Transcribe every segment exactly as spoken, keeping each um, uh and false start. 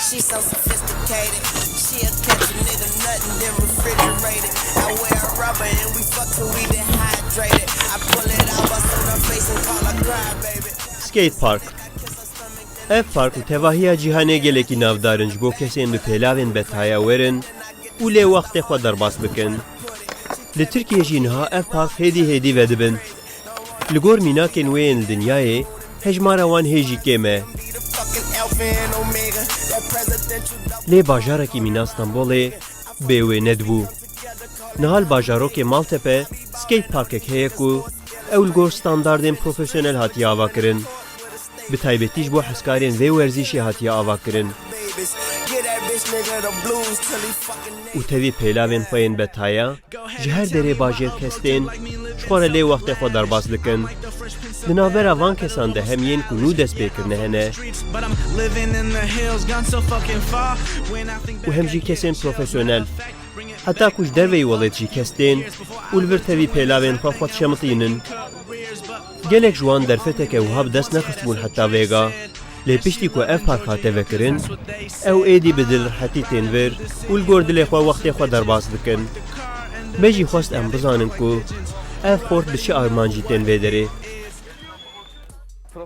She so sophisticated. She'll catch a nigga nothing then refrigerated. I wear a rubber and we fuck till we dehydrated. I pull it out, bust on her face and call her cry baby. Skate Park. Ev park li tevahiya cîhanê gelekî navdar in ji bo kesên bi pêlavên betaya werin û lê wextê xwe derbas bikin. Li Tirkiyê jî niha ev park hêdî hêdî vedibin. Li gor mînakên wê yên li dinyayê, hejmara wan hê jî kêm e. Lê bajarekî mîna Stenbolê bê wê nedibû. Niha li bajarokê Maltepe skate parkek heye ku ew li gor standardên profesyonel hatiye avakirin. Bi taybetî ji bo hezkarên vê werzîşê hatiye avakirin. Û tevî pêlavên xwe yên betaya, ji her derê bajêr kes tên, ji xwe re lê wextê xwe derbas dikin. Di navbera van kesan de hem yên ku nû dest pê kirine hene û hem jî kesên profesyonel. Heta ku ji derveyî welêt jî kes tên û li vir tevî pêlavên xwe xwe dişemitînin. Gelek ji wan derfeteke wiha bi dest nexistibûn heta vêga. Lê piştî ku ev park hate vekirin, ew êdî bi dilrehetî tên vir û li gor dilê xwe wextê xwe derbas dikin. Me jî xwest em bizanin ku ev xort bi çi armancî tên vê derê.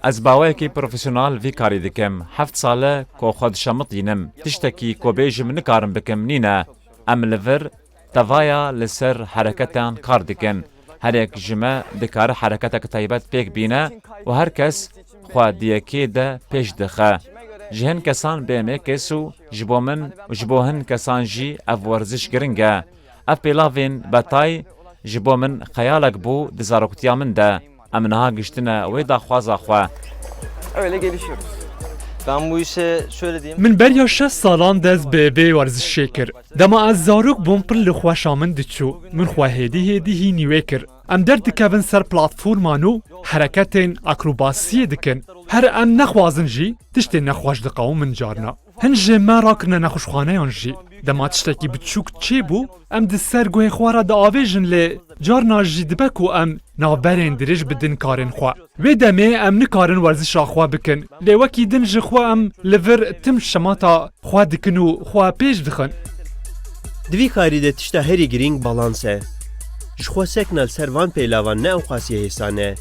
Ez bi awayekî profesyonal vî karî dikim. Heft sal e ku xwe dişemitînim. Tiştekî ku bêjim nikarim bikim nîne. Em li vir tevaya li ser hereketan kar dikin. Her yek ji me dikare hereketek taybet pêk bîne û her kes xwe di yekê de pêş dixe. Ji hin kesan bê mêkês û ji bo min û ji bo hin kesan jî ev werziş giring e. Ev pêlavên betay ji bo min xeyalek bû di zaroktiya min de. Em niha giştine wê daxwaza xwe. Öyle gelişiyoruz. Ben bu işe şöyle diyeyim. Min beriya şeş salan dest bi vê werzişê kir. Dema ez zarok bûm, pir li xweşa min diçû. Min xwe hêdî hêdî hînî wê kir. Em derdikevin ser platforman û hereketên akrobasiyê dikin. Her em nexwazin jî tiştê nexweş diqewimin carna. Hin ji me rakirine nexweşxaneyan jî. Dema tiştekî biçûk çêbû, em di ser guhê xwe re diavêjin lê carna jî dibe ku em navberên dirêj bidin karên xwe. Wê demê em nikarin werzişa xwe bikin, lê wekî din ji xwe em li vir tim şemata xwe dikin û xwe pêş dixin. Di vî karî de tişta herî girîng balans e. Ji xwe sekna li ser van pêlavan ne ewqasî hêsan e.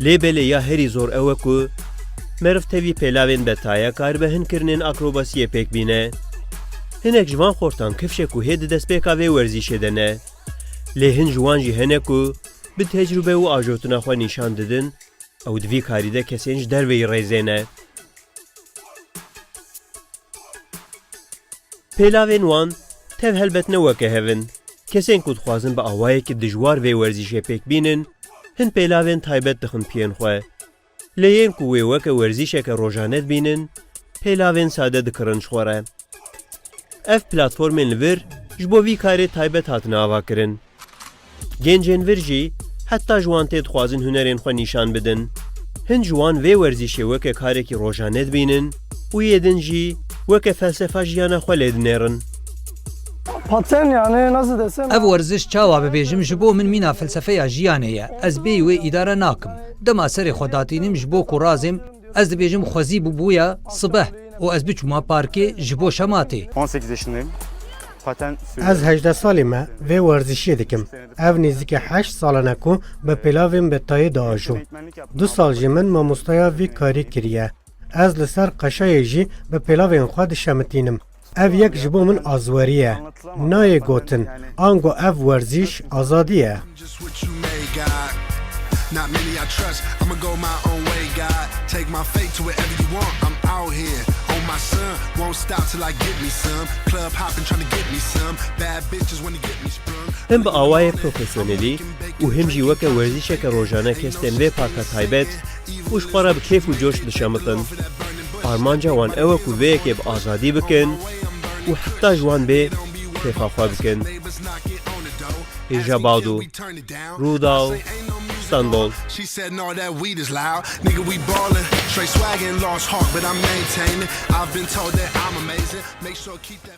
Lê belê ya herî zor ew e ku meriv tevî pêlavên betaya karibe hin kirinên akrobasiyê pêk bîne. Hinek ji van xortan kifşe ku hê di destpêka vê werzîşê de ne. Lê hin ji wan jî hene ku bi tecrûbe û ajotina xwe nîşan didin, ew di vî karî de kesên ji derveyî rêzê ne. Pêlavên wan tev helbet ne weke hev in. Kesên ku dixwazin bi awayekî dijwar vê werzîşê pêk bînin, hin pêlavên taybet dixin piyên xwe. Lê yên ku wê weke werzîşeke rojane dibînin, pêlavên sade dikirin ji xwe re. Ev platformên li vir ji bo vî karê taybet hatine avakirin. Gencên vir jî heta ji wan tê dixwazin hunerên xwe nîşan bidin. Hin ji wan vê werzîşê weke karekî rojane dibînin û yê din jî weke felsefa jiyana xwe lê dinêrin. Paten yani nasıl desem? Ev werziş çawa bibêjim ji bo min mîna felsefeya jiyanê ye. Ez bêyî wê îdare nakim. Dema serê xwe datînim ji bo ku razêm, ez dibêjim xwezî bûbûya sibeh û ez biçûma parkê ji bo şematê. on sekiz yaşındayım. Paten Ez hejdeh salî me vê werzişiyê dikim. Ev nêzîkî heşt salan e ku bi pêlavên betayê diajo. Du sal jî min mamostaya vî karî kiriye. Ez li ser qeşayê jî bi pêlavên xwe dişemitînim. Ev yek ji bo min azwerî ye. Nayê gotin, ango ev werzîş azadî ye. Not many I trust, I'ma go my own way, God. Take my fate to wherever you want, I'm out here on my son. Won't stop till I get me some. Club hopping, tryna get me some. Bad bitches wanna get me sprung. Him bi awayê profesyonelî û him jî weke werzîşeke rojane kes tên vê parka taybet û ji xwe re bi kêf û coş dişemitin. Armanca wan ew e ku vê yekê bi azadî bikin û heta ji wan bê kêfa xwe bikin. Hêja Bado, Rûdaw, Stenbol. She said no, that weed is loud. Nigga, we ballin'. Straight swagger and lost hawk, but I'm maintaining. I've been told that I'm amazing. Make sure keep that.